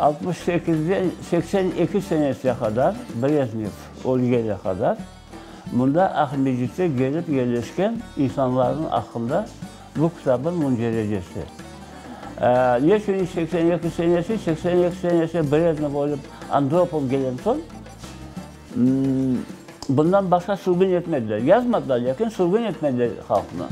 68-den 82 senesine qadar, Brejnev ölgene qadar, mında Aqmescitte kelip yerleşken insanlarnıñ aqqında bu kitabın münderecesi. Ne içün 82 senesi? 82 senesi Brejnev ölip, Andropov kelen soñ, bundan başqa sürgün etmediler. Yazmadılar, lâkin sürgün etmediler halqnı.